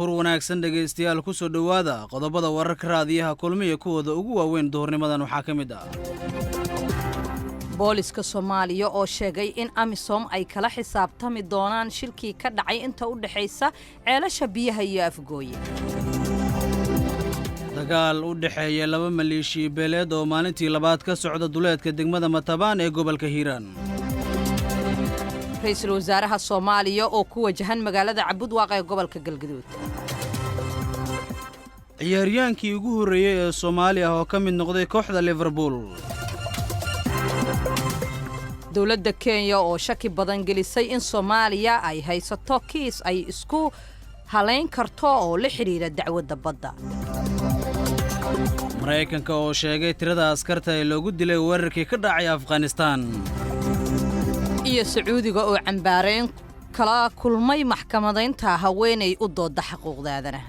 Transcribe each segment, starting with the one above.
Duhur wanaagsan, dhegaystayaal. Ku soo dhowaada qodobada wararka Raadiyaha Kulmiya kuwooda ugu waaweyn duhurnimadan. Waxaa ka mid ah: Booliska Soomaaliya oo sheegay in AMISOM ay kala xisaabtami doonaan shilkii ka dhacay inta u dhexaysa Ceelasha Biyaha iyo Afgooye. Dagaal u dhexeeya laba maleeshiya beeleed oo maalintii labaad ka socda duleedka degmada Matabaan ee gobolka Hiiraan. Ra-iisul wasaaraha Soomaaliya oo ku wajahan magaalada Cabudwaaq ee gobolka Galgaduud. Ciyaaryaankii ugu horreeyey ee Soomaali ah oo ka mid noqday kooxda Liverpool. Dowladda Kenya oo shaki badan gelisay in Soomaaliya ay haysato kiis ay isku halayn karto oo la xidhiidha dacwadda badda. Maraykanka oo sheegay tirada askarta ee loogu dilay weerarkii ka dhacay Afghanistaan. Iyo Sacuudiga oo cambaarayn kala kulmay maxkamadaynta haweenay u doodda xuquuqda aadanaha.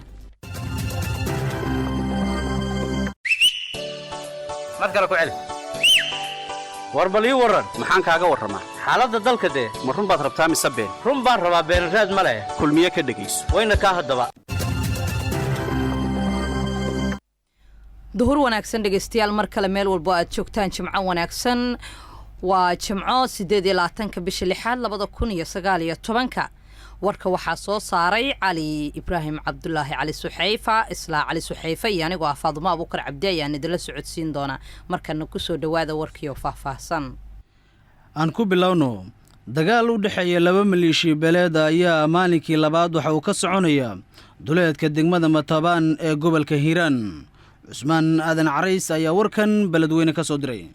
War bal ii warran, maxaan kaaga warramaa? Xaaladda dalka dee. Ma run baad rabtaa mise been? Run baan rabaa, beenraad ma leh. Kulmiye ka dhegayso. Wayna kaa haddaba. Duhur wanaagsan, dhegaystayaal, mar kale meel walbo aad joogtaan. Jimco wanaagsan. Waa Jimco, 28-ka bisha lixaad 2019-ka. Warka waxaa soo saaray Cali Ibraahim Cabdulaahi, Cali Suxayfa. Islaa Cali Suxayfa iyo anigoo ah Faadumo Abuukar Cabdi ayaan idinla socodsiin doonaa. Markana kusoo dhowaada warkiioo faahfaahsan. Aan ku bilowno. Dagaal u dhexeeya laba maleeshiya beeleeda ayaa maalinkii labaad waxa uu ka soconaya duleedka degmada Matabaan ee gobolka Hiiraan. Cusmaan Aadan Carays ayaa warkan Beledweyne ka soo diray.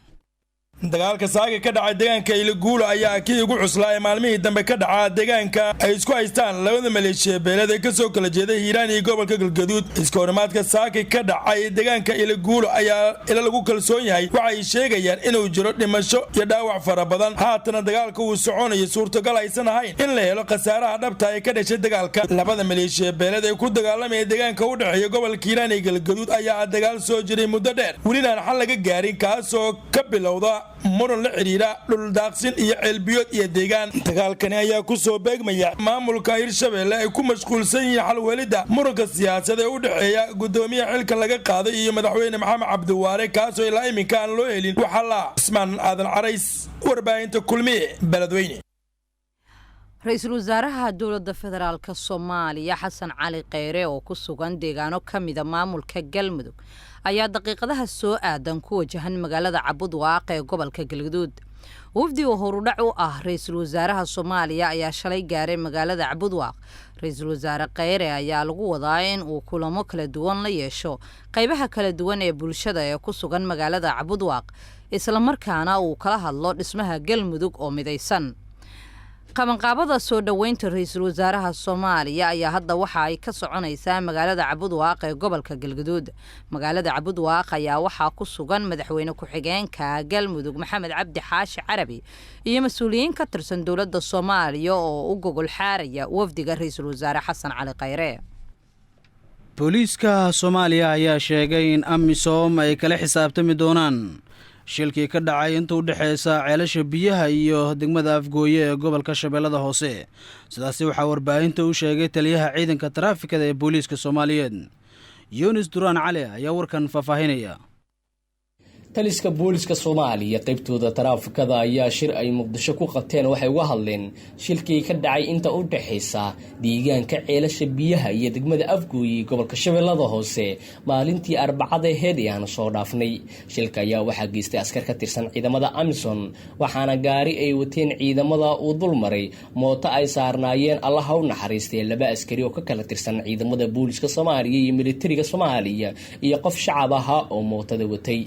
Dagaalka saaka ka dhacay deegaanka Iliguulo ayaa kii ugu cuslaa ee maalmihii dambe ka dhacaa deegaanka ay isku haystaan labada maleeshiya beeleed ee kasoo kala jeeday Hiiraan iyo gobolka Galgaduud. Iskahorimaadka saaka ka dhacay deegaanka Iliguulo ayaa ila lagu kalsoon yahay waxay sheegayaan inuu jiro dhimasho iyo dhaawac fara badan. Haatana dagaalka uu soconayo, suurtagal aysan ahayn in la helo khasaaraha dhabta ee ka dhashay dagaalka. Labada maleeshiya beeleed ee ku dagaalamaya deegaanka u dhexeeya gobolka Hiiraan iyo Galgaduud ayaa dagaal soo jiray muddo dheer, welina aan xal laga gaarin, kaasoo ka bilowda muran la xidhiidha dhuldaaqsin iyo ceelbiyood iyo deegaan. Dagaalkani ayaa ku soo beegmaya maamulka Hirshabeelle ay ku mashquulsan yihiin xalwelidda muranka siyaasaed ee u dhexeeya gudoomiyaha xilka laga qaaday iyo madaxweyne Maxamed Cabdiwaare, kaasoo ilaa iminka aan loo helin. Waxaa la Cismaan Aadan Carays, warbaahinta Kulmiye, Beledweyne. Ra-iisul wasaaraha dowladda federaalka Soomaaliya Xasan Cali Kheyre oo ku sugan deegaano ka mida maamulka Galmudug ayaa daqiiqadaha soo aadan ku wajahan magaalada Cabudwaaq ee gobolka Galgaduud. Wafdi oo horudhac u ah ra-iisul wasaaraha Soomaaliya ayaa shalay gaaray magaalada Cabudwaaq. Ra-iisul wasaare Kheyre ayaa lagu wadaa in uu kulamo kala duwan la yeesho qaybaha kala duwan ee bulshada ee ku sugan magaalada Cabudwaaq, islamarkaana uu kala hadlo dhismaha Galmudug oo midaysan. Qabanqaabada soo dhoweynta ra-iisul wasaaraha Soomaaliya ayaa hadda waxa ay ka soconaysaa magaalada Cabudwaaq ee gobolka Galgaduud. Magaalada Cabudwaaq ayaa waxaa ku sugan madaxweyne ku-xigeenka Galmudug Maxamed Cabdi Xaashi Carabi iyo mas-uuliyiin ka tirsan dowladda Soomaaliya oo u gogol xaaraya wafdiga ra-iisul wasaare Xasan Cali Khayre. Booliiska Soomaaliya ayaa sheegay in AMISOM ay kala xisaabtami doonaan shilkii ka dhacay inta u dhexeysa Ceelasha Biyaha iyo degmada Afgooye ee gobolka Shabeellada Hoose. Sidaasi waxaa warbaahinta u sheegay taliyaha ciidanka taraafikada ee booliiska Soomaaliyeed. Yunis Duraan Cali ayaa warkan faahfaahinaya. Taliska booliska Soomaaliya qaybtooda taraafikada ayaa shir ay Muqdisho ku qabteen waxay uga hadleen shilkii ka dhacay inta u dhexaysa deegaanka Ceelasha Biyaha iyo degmada Afgooye, gobolka Shabeellada Hoose, maalintii Arbacada aheyd ee aan soo dhaafnay. Shilka ayaa waxaa geystay askar ka tirsan ciidamada AMISOM, waxaana gaari ay wateen ciidamada uu dul maray mooto ay saarnaayeen, Allaha u naxariistay, laba askari oo ka kala tirsan ciidamada booliska Soomaaliya iyo militariga Soomaaliya iyo qof shacab ahaa oo mootada watay.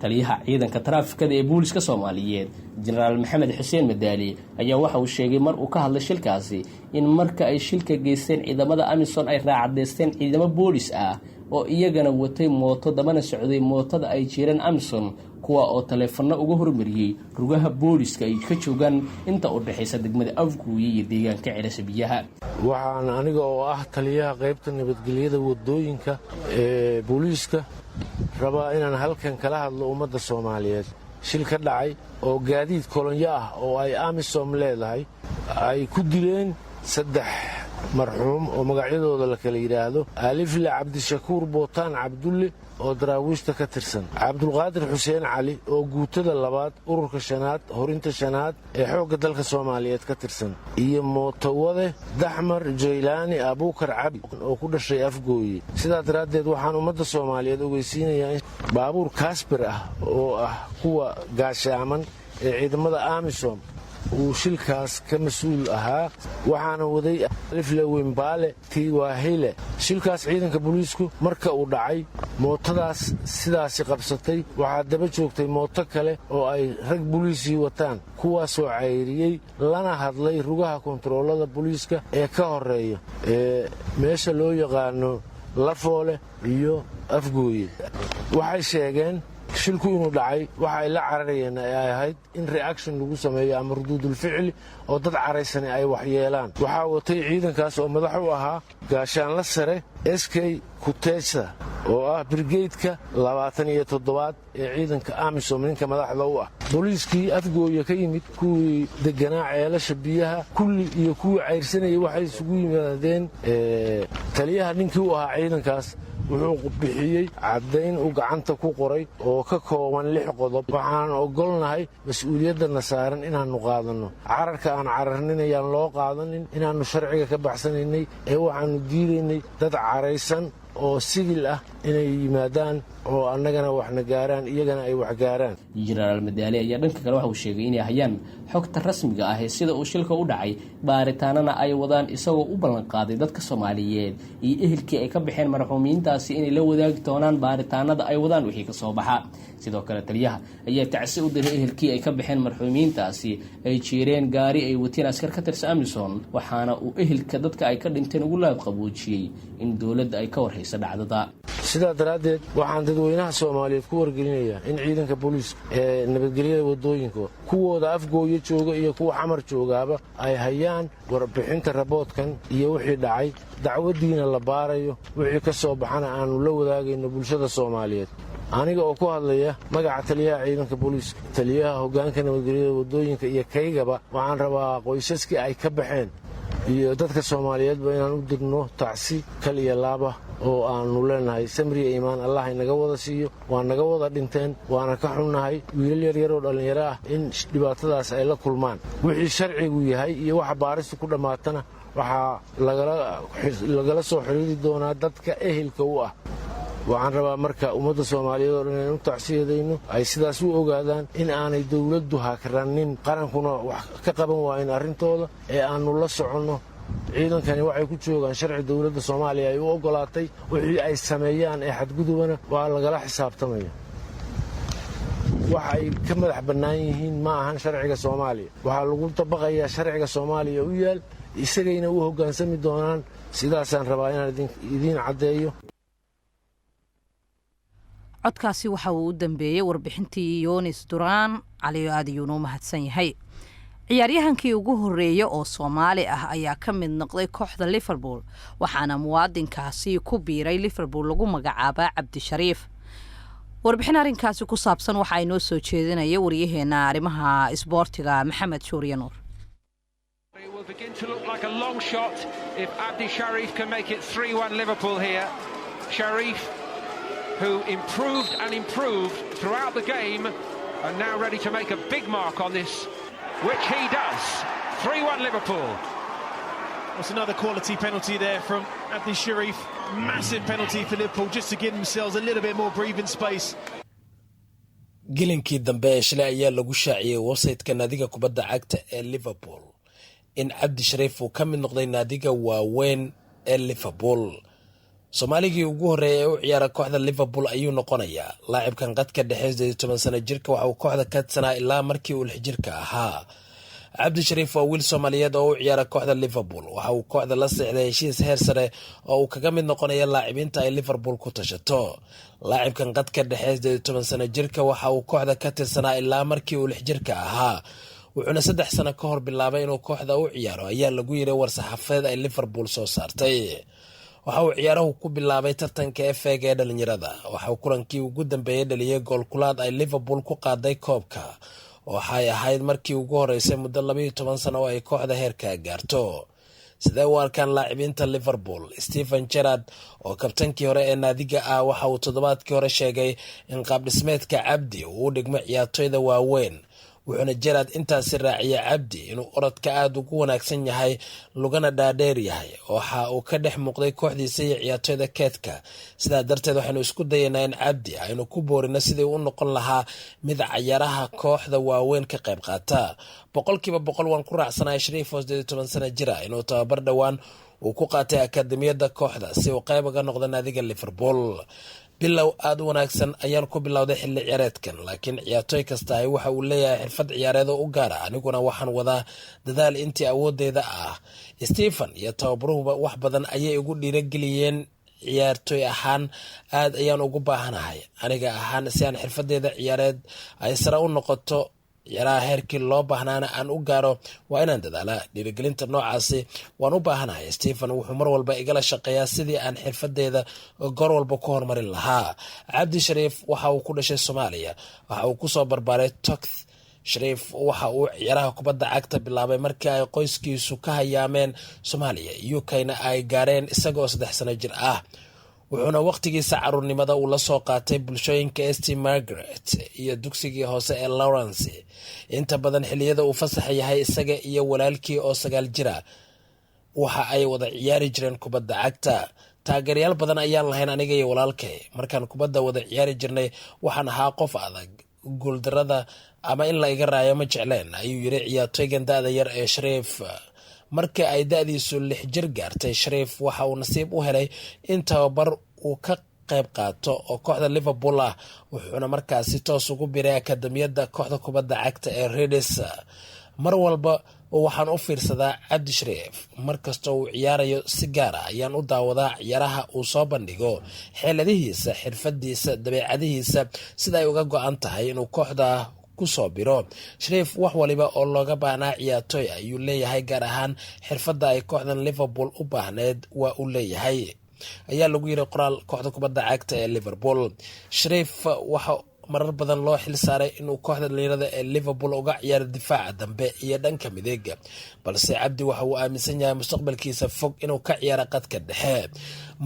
Taliyaha ciidanka taraafikada ee booliska Soomaaliyeed, Jenaraal Maxamed Xuseen Madaali, ayaa waxa uu sheegay mar uu ka hadlay shilkaasi in marka ay shilka geysteen ciidamada AMISOM ay raacadeysteen ciidamo boolis ah oo iyagana watay mooto, dabana socday mootada ay jireen AMISOM, kuwa oo taleefano uga hormariyey rugaha booliska ay ka joogaan inta u dhexaysa degmada Afguuye iyo deegaanka Ceelasha Biyaha. Waxaan aniga oo ah taliyaha qaybta nabadgelyada wadooyinka ee booliiska rabaa inaan halkan kala hadlo ummadda Soomaaliyeed shil ka dhacay oo gaadiid kolonyo ah oo ay AMISOM leedahay ay ku dileen 3 marxuum oo magacyadooda la kala yidhaahdo Alifle Cabdishakuur Bootaan Cabdulle oo daraawiishta ka tirsan, Cabdulqaadir Xuseen Cali oo guutada labaad ururka shanaad horinta shanaad ee xoogga dalka Soomaaliyeed ka tirsan, iyo mootowade Daxmar Jaylaani Abuukar Cabdi oo ku dhashay Afgooye. Sidaa daraaddeed waxaan ummadda Soomaaliyeed ogeysiinayaa in baabuur Kaasbar ah oo ah kuwa gaashaaman ee ciidamada AMISOM uu shilkaas ka mas-uul ahaa, waxaana waday Alifle Wimbaale Tiwaahile. Shilkaas ciidanka booliisku marka uu dhacay mootadaas sidaasi qabsatay, waxaa daba joogtay mooto kale oo ay rag booliisii wataan, kuwaasoo cayriyey lana hadlay rugaha kontaroolada booliiska ee ka horeeya ee meesha loo yaqaano Lafoole iyo Afgooye. Waxay sheegeen shilku inuu dhacay waxa ay la cararayeen ay ahayd in reaction lagu sameeyo ama ruduudulficli oo dad caraysani ay waxyeelaan. Waxaa watay ciidankaas oo madax u ahaa gaashaanla sare SK Kutesa oo ah brigeydka 27aad ee ciidanka AMISOM ninka madaxda u ah. Booliiskii Afgooye ka yimid, kuwii deganaa Ceelasha Biyaha kulli iyo kuwii cayrsanayay waxay isugu yimaadeen taliyaha. Ninkii u ahaa ciidankaas wuxuu bixiyey caddayn uu gacanta ku qoray oo ka kooban lix qodob. Waxaan ogolnahay mas-uuliyaddana saaran inaannu qaadanno. Cararka aan cararninayaan loo qaadanin inaannu sharciga ka baxsanaynay, ee waxaannu diidaynay dad caraysan oo sibil ah inay yimaadaan oo annagana waxna gaaraan, iyagana ay wax gaaraan. Jenaraal Madaale ayaa dhanka kale waxa uu sheegay inay hayaan xogta rasmiga ah ee sida uu shilka u dhacay, baaritaanana ay wadaan, isagoo u ballanqaaday dadka Soomaaliyeed iyo ehelkii ay ka baxeen marxuumiyiintaasi inay la wadaagi doonaan baaritaanada ay wadaan wixii ka soo baxa. Sidoo kale taliyaha ayaa tacsi u diray ehelkii ay ka baxeen marxuumiyiintaasi ay jiireen gaari ay wateen askar ka tirsan AMISOM, waxaana uu ehelka dadka ay ka dhinteen ugu laab qaboojiyey in dowladda ay ka warhayso dhacdada. Sidaa daraaddeed waxaan dadweynaha Soomaaliyeed ku wargelinayaa in ciidanka booliiska ee nabadgelyada waddooyinka, kuwooda Afgooyo jooga iyo kuwa Xamar joogaaba, ay hayaan warbixinta raboodkan iyo wixii dhacay, dacwaddiina la baarayo, wixii ka soo baxana aannu la wadaagayno bulshada Soomaaliyeed. Aniga oo ku hadlaya magaca taliyaha ciidanka booliiska, taliyaha hoggaanka nabadgelyada waddooyinka iyo kaygaba, waxaan rabaa qoysaskii ay ka baxeen iyo dadka Soomaaliyeedba inaan u dirno tacsi kal iyo laaba oo aannu leenahay samriya iimaan Allah inaga wada siiyo. Waa naga wada dhinteen, waana ka xunnahay wiilal yaryar oo dhallinyaro ah in dhibaatadaas ay la kulmaan. Wixii sharcigu yahay iyo waxa baaristu ku dhammaatana waxaa lagala soo xiriiri doonaa dadka ehelka u ah. Waxaan rabaa marka ummadda Soomaaliyeed oo dhan inaan u tacsiyadayno, ay sidaas u ogaadaan in aanay dowladdu hakranin, qarankuna wax ka qaban waayin arrintooda ee aannu la soconno. Ciidankani waxay ku joogaan sharci dowladda Soomaaliya ay u oggolaatay. Wixii ay sameeyaan ee xadgudubana waa lagala xisaabtamaya. Wax ay ka madax bannaan yihiin ma ahan sharciga Soomaaliya. Waxaa lagu dabaqayaa sharciga Soomaaliya u yaal, isagayna u hoggaansami doonaan. Sidaasaan rabaa inaan idiin caddeeyo. Codkaasi waxa uu u dambeeyey warbixintii Yonis Duraan Cali. Aad ayuuna u mahadsan yahay. Ciyaaryahankii ugu horeeya oo Soomaali ah ayaa ka mid noqday kooxda Liverpool, waxaana muwaadinkaasi ku biiray Liverpool lagu magacaabaa Cabdishariif. Warbixin arrinkaasi ku saabsan waxa inoo soo jeedinaya wariyaheena arrimaha isboortiga, Maxamed Shuuriye Nuur. It will begin to look like a long shot if Abdi Sharif can make it 3-1 Liverpool here. Sharif, who improved and improved throughout the game, and now ready to make a big mark on this, which he does. 3-1 Liverpool. That's another quality penalty there from Abdi Sharif. Massive penalty for Liverpool just to give themselves a little bit more breathing space. Gelinkii dambe ee shalay ayaa lagu shaaciyey website-ka naadiga kubadda cagta ee Liverpool in Cabdi Shariif uu ka mid noqday naadiga waaweyn ee Liverpool. Soomaaligii ugu horreeya ee u ciyaara kooxda Liverpool ayuu noqonayaa laacibkan qadka dhexe. 18 sano jirka waxa uu kooxda ka tirsanaa ilaa markii uu 6 jirka ahaa. Cabdi Shariif waa wiil Soomaaliyeed oo u ciyaara kooxda Liverpool. Waxa uu kooxda la seexday heshiis heer sare oo uu kaga mid noqonaya laacibiinta ay Liverpool ku tashato. Laacibkan qadka dhexe, 18 sano jirka, waxa uu kooxda ka tirsanaa ilaa markii uu 6 jirka ahaa, wuxuuna 3 sano ka hor bilaabay inuu kooxda u ciyaaro, ayaa lagu yiri war-saxaafeed ay Liverpool soo saartay. Waxa uu ciyaarahu ku bilaabay tartanka FA-ga ee dhalinyarada. Waxa uu kulankii ugu dambeeyey dhaliyey goolkulaad ay Liverpool ku qaaday koobka. Waxay ahayd markii ugu horeysay muddo 12 sano oo ay kooxda heerka gaarto. Sidee u arkaan laacibiinta Liverpool? Stephen Gerrard oo kabtankii hore ee naadiga ah waxa uu toddobaadkii hore sheegay in qaabdhismeedka Cabdi uu u dhigmo ciyaartoyda waaweyn, wuxuuna Gerrard intaasi raaciyay Cabdi inuu orodka aada ugu wanaagsan yahay, lugana dhaadheer yahay. Waxa uu ka dhex muuqday kooxdiisa iyo ciyaartoyda keedka. Sidaa darteed waxaynu isku dayaynaa in Cabdi aynu ku boorino sidii u noqon lahaa mid cayaaraha kooxda waaweyn ka qayb qaata. 100% waan ku raacsanahay Shariif oo 18 sana jira inuu tababar dhowaan uu ku qaatay akademiyadda kooxda si uu qayb uga noqdo naadiga Liverpool. Bilow aada u wanaagsan ayaan ku bilowday xilli ciyaareedkan, laakiin ciyaartooy kastaahi waxa uu leeyahay xirfad ciyaareed oo u gaara. Aniguna waxaan wadaa dadaal intii awoodeyda ah. Stephen iyo tababaruhuba wax badan ayay igu dhiirageliyeen. Ciyaartooy ahaan aad ayaan ugu baahanahay aniga ahaan si aan xirfadeeda ciyaareed ay sare u noqoto, ciyaaraha heerkii loo baahnaana aan u gaaro waa inaan dadaalaa. Dhiirigelinta noocaasi waan u baahanahay. Stephen wuxuu mar walba igala shaqeeyaa sidii aan xirfadeeda goor walba ku horumarin lahaa. Cabdi Shariif waxa uu ku dhashay Soomaaliya, waxa uu kusoo barbaaray Tokth. Shariif waxa uu ciyaaraha kubadda cagta bilaabay markii ay qoyskiisu ka hayaameen Soomaaliya, UK-na ay gaareen isagoo 3 sano jir ah, wuxuuna wakhtigiisa caruurnimada uu la soo qaatay bulshooyinka St Margaret iyo dugsigii hoose ee Lawrence. Inta badan xilliyada uu fasaxa yahay, isaga iyo walaalkii oo 9 jira waxa ay wada ciyaari jireen kubadda cagta. Taageerayaal badan ayaan lahayn aniga iyo walaalkay. Markaan kubadda wada ciyaari jirnay waxaan ahaa qof adag, guuldarada ama in la iga raayo ma jecleen, ayuu yiri ciyaartoygan da-da yar ee Shariif. Markii ay da-diisu 6 jir gaartay, Shariif waxa uu nasiib u helay in tababar uu ka qayb qaato oo kooxda Liverpool ah, wuxuuna markaasi toos ugu biray akademiyadda kooxda kubadda cagta ee Reds. Mar walba waxaan u fiirsadaa Cabdi Shariif markasta uu ciyaarayo, si gaara ayaan u daawadaa ciyaaraha uu soo bandhigo, xeeladihiisa, xirfadiisa, dabeecadihiisa, sida ay uga go-an tahay inuu kooxda kusoo biro. Shariif wax waliba oo looga baahnaa ciyaartooy ayuu leeyahay, gaar ahaan xirfadda ay kooxdan Liverpool u baahneed waa uu leeyahay, ayaa lagu yiri qoraal kooxda kubadda cagta ee Liverpool. Shariif waxa marar badan loo xil saaray inuu kooxda dhalinyarada ee Liverpool uga ciyaaro difaaca dambe iyo dhanka mideega, balse Cabdi waxa uu aaminsan yahay mustaqbalkiisa fog inuu ka ciyaaro qadka dhexe.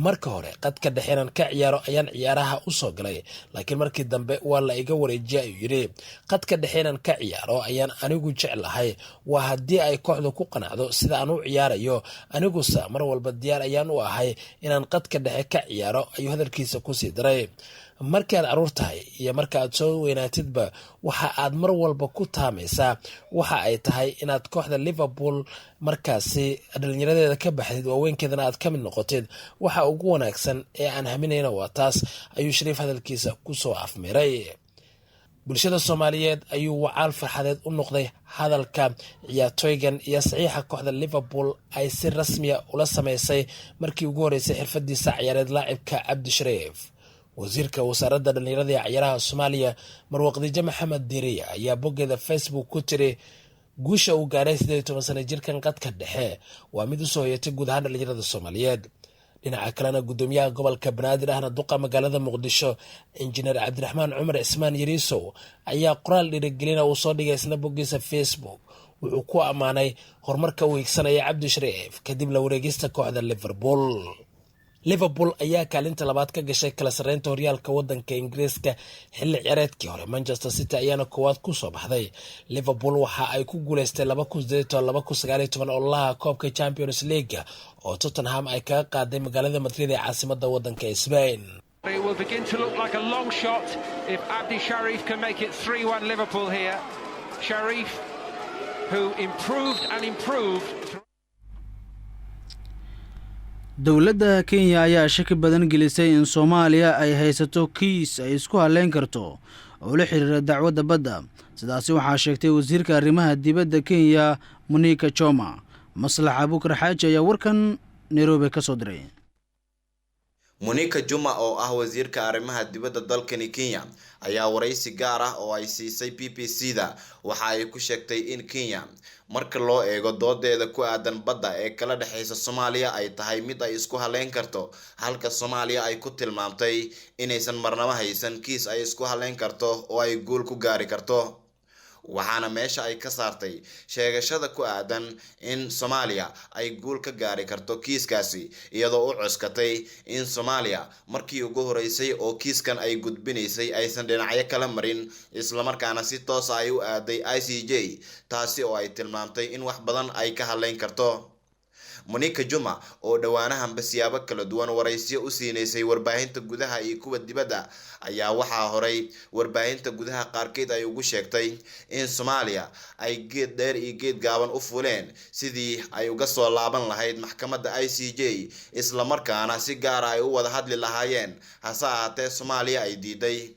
Marka hore qadka dhexe inaan ka ciyaaro ayaan ciyaaraha usoo galay, laakiin markii dambe waa la iga wareejiyay, ayuu yidhi. Qadka dhexe inaan ka ciyaaro ayaan anigu jeclahay, waa haddii ay kooxdu ku qanacdo sida aan u ciyaarayo. Aniguse mar walba diyaar ayaan u ahay inaan qadka dhexe ka ciyaaro, ayuu hadalkiisa kusii daray. Markii aad caruur tahay iyo marka aad soo weynaatidba waxa aad mar walba ku taamaysaa waxa ay tahay inaad kooxda Liverpool markaasi dhalinyaradeeda ka baxdid, waaweynkeedana aad ka mid noqotid. Waxa ugu wanaagsan ee aan haminayna waa taas, ayuu Shariif hadalkiisa kusoo afmiray. Bulshada Soomaaliyeed ayuu wacaal farxadeed u noqday hadalka ciyaartooygan iyo saxiixa kooxda Liverpool ay si rasmiya ula sameysay markii ugu horeysay xirfadiisa ciyaareed laacibka Cabdi Shariif. Wasiirka wasaaradda dhalinyarada ee ciyaaraha Soomaaliya, Marwo Khadiijo Maxamed Diiriya, ayaa boggeeda Facebook ku tiri: "Guusha uu gaaray 18 sana jirkan qadka dhexe waa mid usoo hoyatay guud ahaan dhalinyarada Soomaaliyeed." Dhinaca kalena, gudoomiyaha gobolka Banaadir ahna duqa magaalada Muqdisho, Injineer Cabdiraxmaan Cumar Cismaan Yariisow, ayaa qoraal dhiirigelina uu soo dhigay isna boggiisa Facebook wuxuu ku ammaanay horumarka uu higsanaya Cabdi Shariif kadib la wareegista kooxda Liverpool. Liverpool ayaa kaalinta labaad ka gashay kala sarreynta horyaalka wadanka Ingiriiska xilli ciyaareedkii hore, Manchester City ayaana koowaad kusoo baxday. Liverpool waxa ay ku guuleystay 2018-2019 ololaha koobka Champions League oo Tottenham ay kaga qaaday magaalada Madrid ee caasimada wadanka Spain. It will begin to look like a long shot if Abdi Sharif can make it 3-1 Liverpool here. Sharif, who improved and improved. Dowladda Kenya ayaa shaki badan gelisay in Soomaaliya ay haysato kiis ay isku halleyn karto oo la xiriira dacwadda badda. Sidaasi waxaa sheegtay wasiirka arrimaha dibadda Kenya, Monica Juma. Maslax Abuukar Xaaji ayaa warkan Nairobi ka soo diray. Monica Juma oo ah wasiirka arrimaha dibadda dalkani Kenya ayaa waraysi gaar ah oo ay siisay BBC da waxa ay ku sheegtay in Kenya, marka loo eego doodeeda ku aadan badda ee kala dhexeysa Soomaaliya, ay tahay mid ay isku haleyn karto, halka Soomaaliya ay ku tilmaamtay inaysan marnaba haysan kiis ay isku haleyn karto oo ay guul ku gaari karto. Waxaana meesha ay ka saartay sheegashada ku aadan in Soomaaliya ay guul ka gaari karto kiiskaasi, iyadoo u cuskatay in Soomaaliya markii ugu horeysay oo kiiskan ay gudbinaysay aysan dhinacyo kala marin, islamarkaana si toosa ay u aaday ICJ, taasi oo ay tilmaamtay in wax badan ay ka hadleyn karto. Monica Juma oo dhowaanahanba siyaabo kala duwan waraysiyo u siinaysay warbaahinta gudaha iyo kuwa dibadda ayaa waxaa horay warbaahinta gudaha qaarkeed ay ugu sheegtay in Soomaaliya ay geed dheer iyo geed gaaban u fuleen sidii ay uga soo laaban lahayd maxkamadda ICJ, islamarkaana si gaara ay u wada hadli lahaayeen, hase ahaatee Soomaaliya ay diiday.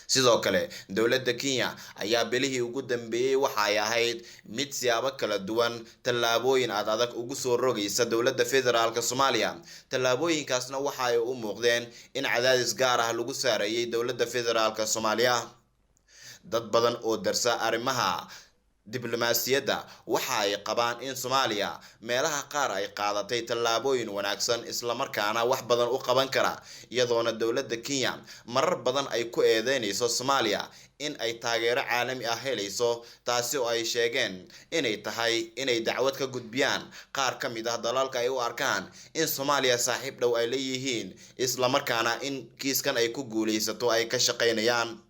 Sidoo kale dowladda Kenya ayaa bilihii ugu dambeeyey waxa ay ahayd mid siyaabo kala duwan tallaabooyin ad adag ugu soo rogaysa dowladda federaalk Soomaaliya. Tallaabooyinkaasna waxa ay u muuqdeen in cadaadis gaar ah lagu saarayay dowladda federaalk Soomaaliya. Dad badan oo darsa arrimaha diblomaasiyadda waxa ay qabaan in Soomaaliya meelaha qaar ay qaadatay tallaabooyin wanaagsan, islamarkaana wax badan u qaban kara, iyadoona dowladda Kenya marar badan ay ku eedeynayso Soomaaliya in ay taageero caalami ah helayso, taasi oo ay sheegeen inay tahay inay dacwad ka gudbiyaan qaar ka mid ah dalalka ay u arkaan in Soomaaliya saaxiib dhow ay leeyihiin, islamarkaana in kiiskan ay ku guuleysato ay ka shaqaynayaan.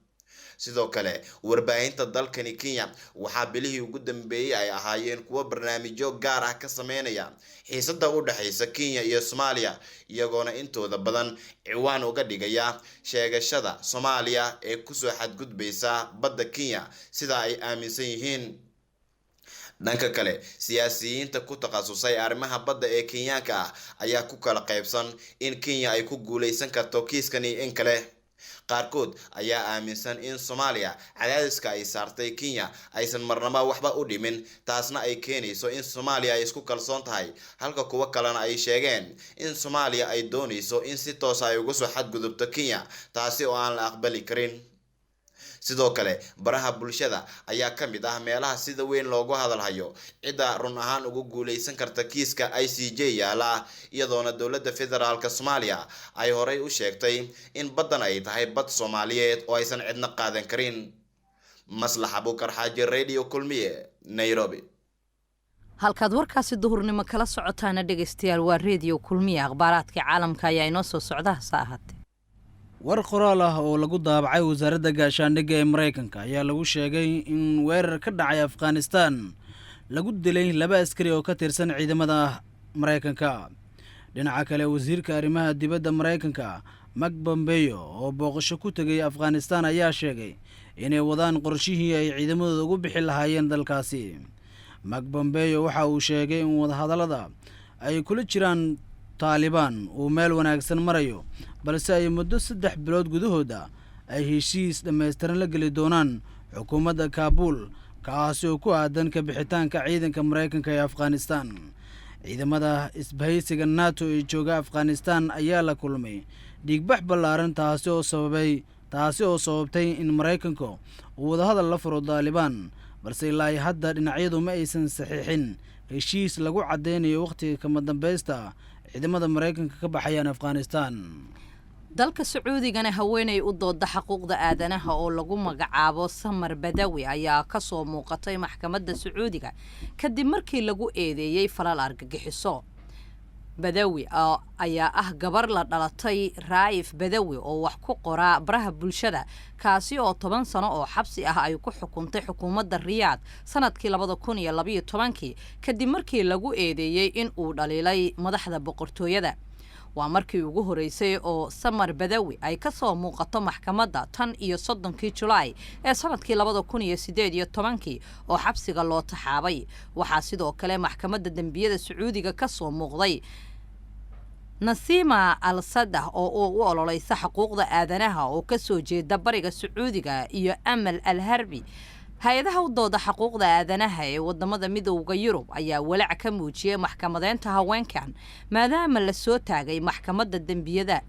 Sidoo kale warbaahinta dalkani Kenya waxaa bilihii ugu dambeeyey ay ahaayeen kuwo barnaamijyo gaar ah ka sameynaya xiisada u dhexeysa Kenya iyo Soomaaliya, iyagoona intooda badan ciwaan uga dhigaya sheegashada Soomaaliya ee kusoo xadgudbaysa badda Kenya sida ay aaminsan yihiin. Dhanka kale, siyaasiyiinta ku takhasusay arrimaha badda ee Kenyaanka ah ayaa ku kala qaybsan in Kenya ay ku guuleysan karto kiiskan iyo in kale. Qaarkood ayaa aaminsan in Soomaaliya cadaadiska ay saartay Kenya aysan marnaba waxba u dhimin, taasna ay keenayso in Soomaaliya ay isku kalsoon tahay, halka kuwo kalena ay sheegeen in Soomaaliya ay doonayso in si toosa ay uga soo xadgudubto Kenya, taasi oo aan la aqbali karin. Sidoo kale baraha bulshada ayaa ka mid ah meelaha sida weyn loogu hadalhayo cidda run ahaan ugu guuleysan karta kiiska ICJ yaala, iyadoona dowladda federaalk Soomaaliya ay horey u sheegtay in baddan ay tahay bad Soomaaliyeed oo aysan cidna qaadan karin. Maslax Abuukar Xaaji, Radio Kulmiye, Nairobi. Halkaad warkaasi duhurnimo kala socotaana dhegaystayaal waa Reediyo Kulmiye. Akhbaaraadka caalamka ayaa inoo soo socda, hase ahaatee War qoraal ah oo lagu daabacay wasaaradda gaashaandhigga ee Maraykanka ayaa lagu sheegay in weerar ka dhacay Afghanistan lagu dilay laba askari oo ka tirsan ciidamada Maraykanka. Dhinaca kale, wasiirka arrimaha dibadda Maraykanka Mike Pompeo oo booqasho ku tegay Afghanistan ayaa sheegay inay wadaan qorshihii ay ciidamadooda ugu bixi lahaayeen dalkaasi. Mike Pompeo waxa uu sheegay in wadahadallada ay kula jiraan Taalibaan uu meel wanaagsan marayo, balse ay muddo 3 bilood gudahooda ay heshiis dhammaystiran la geli doonaan xukuumadda Kaabuul, kaasi oo ku aadan ka bixitaanka ciidanka Maraykanka ee Afghanistan. Ciidamada isbahaysiga NATO ee jooga Afghanistan ayaa la kulmay dhiigbax ballaaran, taasi oo sababtay in Maraykanku uu wadahadal la furo Taalibaan, balse ilaa ay hadda dhinacyadu ma aysan saxiixin heshiis lagu caddeynayo wakhtiga kama dambaysta ciidamada Maraykanka ka baxayaan Afghanistan. Dalka Sacuudigana, haweeney u dooda xuquuqda aadanaha oo lagu magacaabo Samar Badawi ayaa kasoo muuqatay maxkamadda Sacuudiga kadib markii lagu eedeeyey falal argagixiso. Badawi ayaa ah gabar la dhalatay Raayif Badawi oo wax ku qoraa baraha bulshada, kaasi oo 10 sano oo xabsi ah ay ku xukuntay xukuumadda Riyaad sanadkii 2012-kii kadib markii lagu eedeeyey in uu dhaliilay madaxda boqortooyada. Waa markii ugu horeysay oo Samar Badawi ay ka soo muuqato maxkamadda tan iyo 30-kii Julaay ee sanadkii 2018-kii oo xabsiga loo taxaabay. Waxaa sidoo kale maxkamadda dembiyada Sacuudiga ka soo muuqday Nasiima Al Sadah oo u ololeysa xuquuqda aadanaha oo kasoo jeeda bariga Sacuudiga iyo Amal Al Harbi. Hay-adaha u dooda xuquuqda aadanaha ee wadamada Midowda Yurub ayaa walaac ka muujiyey maxkamadeynta haweenkan, maadaama la soo taagay maxkamadda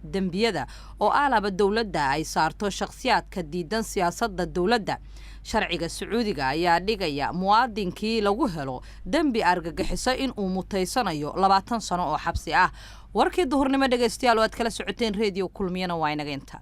dembiyada oo alaba dowladda ay saarto shakhsiyaadka diidan siyaasadda dowladda. Sharciga Sacuudiga ayaa dhigaya muwaadinkii lagu helo dembi argagixiso in uu mutaysanayo 20 sano oo xabsi ah. Warkii duhurnimo dhegaystayaal oo aad kala socoteen Reediyo Kulmiyana waa inaga inta.